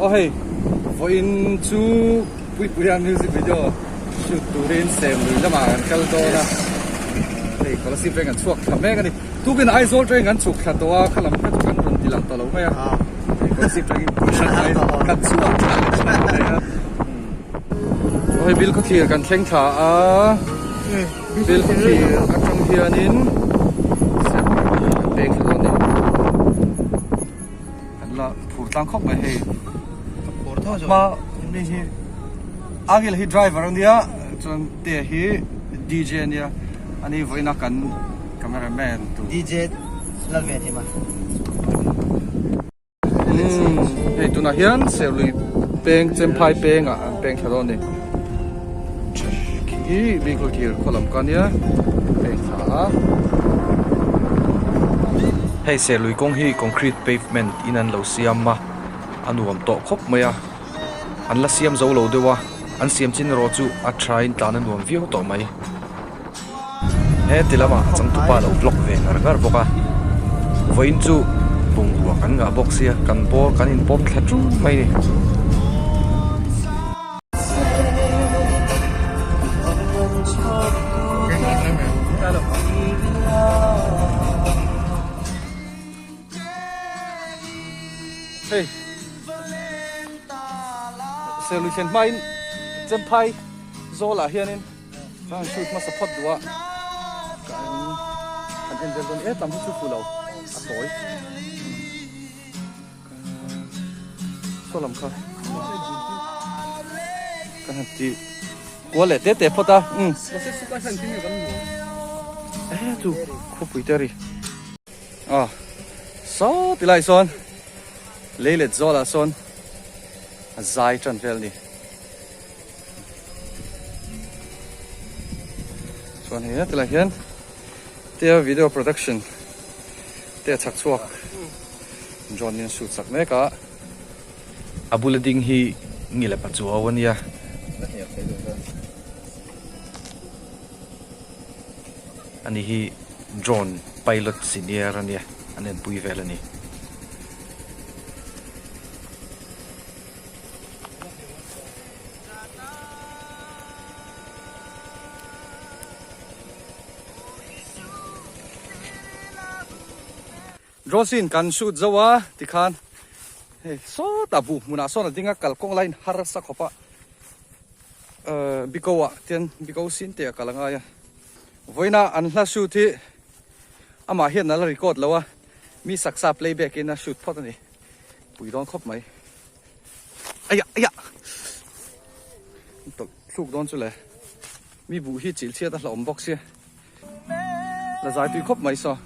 Aw hei vawiin chu Puipuia music video shoot turin Serlui lamah kan kal dawn a, hei Kolasib veng kan chhuak thla mek a ni. Tukin Aizawl train kan chhuk thla tawh a, kha lam kha chu kan rawn ti lang ta lo mai a, hei Kolasib tangin puihran aiin kan chhuak thla leh thin mai a. Aw hei Bilkhawthlir kan thleng thla a, Bilkhawthlir atang hianin Serlui kan peng thla dawn a ni. Kan la phur tlang khawp mai hei. Ka phur tho zawk. Hma mi hi Angel hi driver ania chuan Tea hi DJ ania ani vawiina kan camera man tur. DJ lal ve thei ma. Umm hei tunah hian Serlui peng Chemphai pengah an peng thla dawn a ni. Khi vehicle thir khaw lam ka nia peng thla a. Hei Serlui kawng hi concrete pavement in an lo siam a, a nuam tawh khawp mai a, an la siam zo lo deuh a, an siam chin erawh chu a tha in tlan a nuam viau tawh mai. Heti lamah a changtupa lo vlog ve ngar ngar bawk a, vawiin chu bungrua kan ngah bawk sia kan bawr kan inpawm thla ṭul mai a ni. Hei Serlui thlen hmain Chemphai Zawlah hianin ka han shoot hmasa phawt duh a ka han en vel dawn e tam hi chu fu lo a tawi. Saw lam kha kan han ti kual leh te te phawt a umm e chu khawpui te a ri a saw ti lai sawn lei let zawlah sawn a zai tan vel a ni chuan hei tilai hian tia video production te a chhak chhuak John in a shoot sak mek a. A bula ding hi ngile pa chuau a nia. Ani hi drone pilot senior a nia, an enpui vel a ni. Drone kan shoot zo a tikhan hei sawtah buh hmunah sawn a ding a kalkawng laiin harsa khawp a biko ah tian biko sin te a kal a ngai a vawiina an hla shoot hi amah hian a la record lo a mi saksa playback in a shoot phawt a ni pui dawn khawp mai aiah aiah tawlh thluk dawn chu le mi buh hi chilh chhiat a hlauhawm bawk sia. La zai tui khawp mai saw.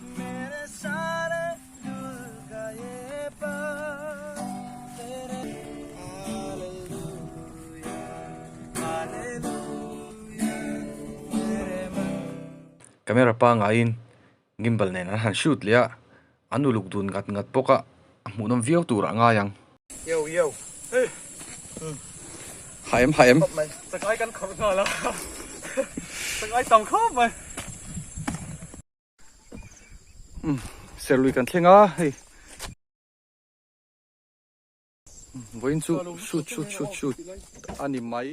Camera pangaiin gimbal nen an han shoot leh a, an uluk dun ngat ngat bawk a, a hmuhnawm viau tur a ngai ang. Yo yo. Haem haem. Chakai kan khawrh nghal a. Chakai tam khawp mai. Serlui kan thleng a hei. Vawiin chu shoot shoot shoot shoot a ni mai.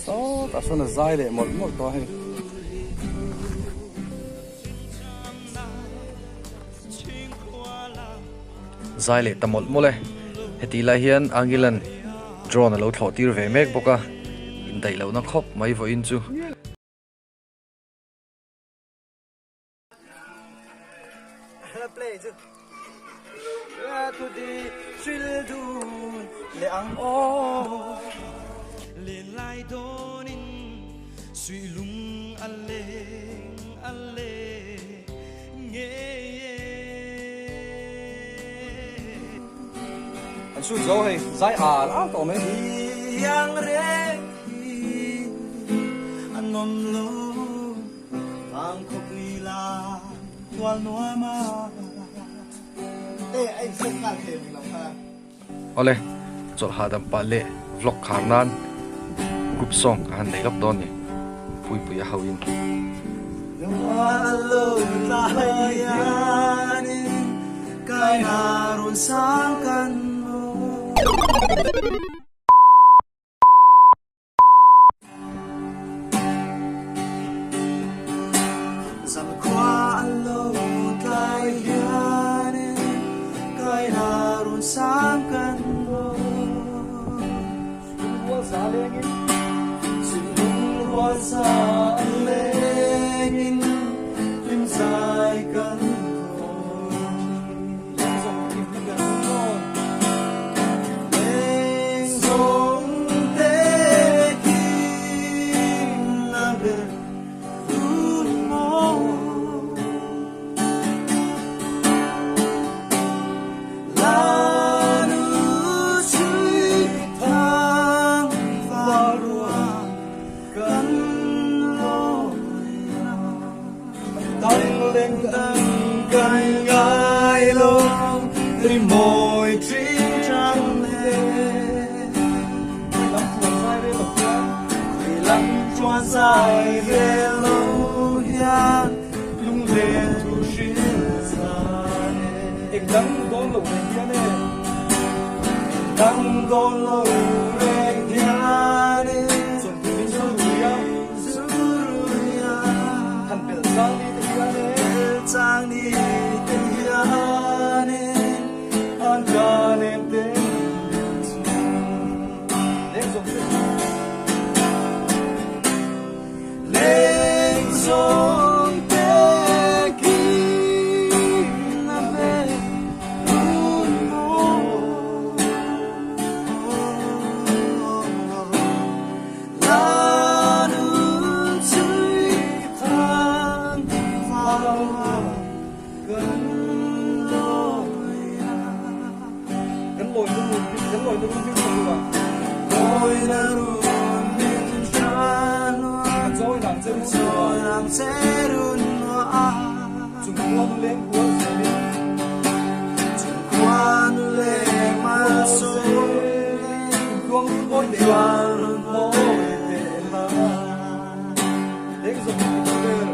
Sawtah sawn a zai leh mawlh mawlh tawh a hei. Zai leh ta mawlh mawlh e. Hetih lai hian Angilan drone a lo thlawh tir ve mek bawk a, indaih lohna khawp mai vawiin chu. An shoot zo hei zai al al tawh mai. Awle, chawlh hahdam pah leh vlog khar nan group song ka han nei lawk dawn ni, Puipui a ho in. Kaina run sang kan maw. Zankhua an lo tlai hianin kaina run sang kan maw. Rual za lengin, Sinlung rual za lengin, hlim zai kan thawn. Leng zawng te kim na ber run maw. Leng zawng te kim na ber run maw. Lanu chhui thang va rua kan lawi a. Dang leng dang kan ngai lo rimawi ṭing ṭang le. Khui lam tluan zai ve lo hian. Khui lam tluan zai ve lo hian. Lunglen thu hrilh zan e. Eng dang dawn lo reng hian e. Eng dang dawn lo reng hian e. Chawlhni min zurui a. Zurui a. Han belh chang ni te hian e. Belh chang ni te hian e. An tan em ten bil chu. Leng zawng te. Leng zawng te kim a ve run maw. Lanu chui thang vau kan lawi a. Kan lawi na run min kan lawi na run min hran lo a. Lawi na run min hran lo a. Ka chawi nang che run lo a. Chawi nang che run lo a. Chung khua nu leng kual zelin. Chung khua nu leng mal zelin. Tluang run mawi teh la. Tluang run mawi teh la. Leng zawng te ber.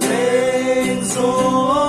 Leng zawng.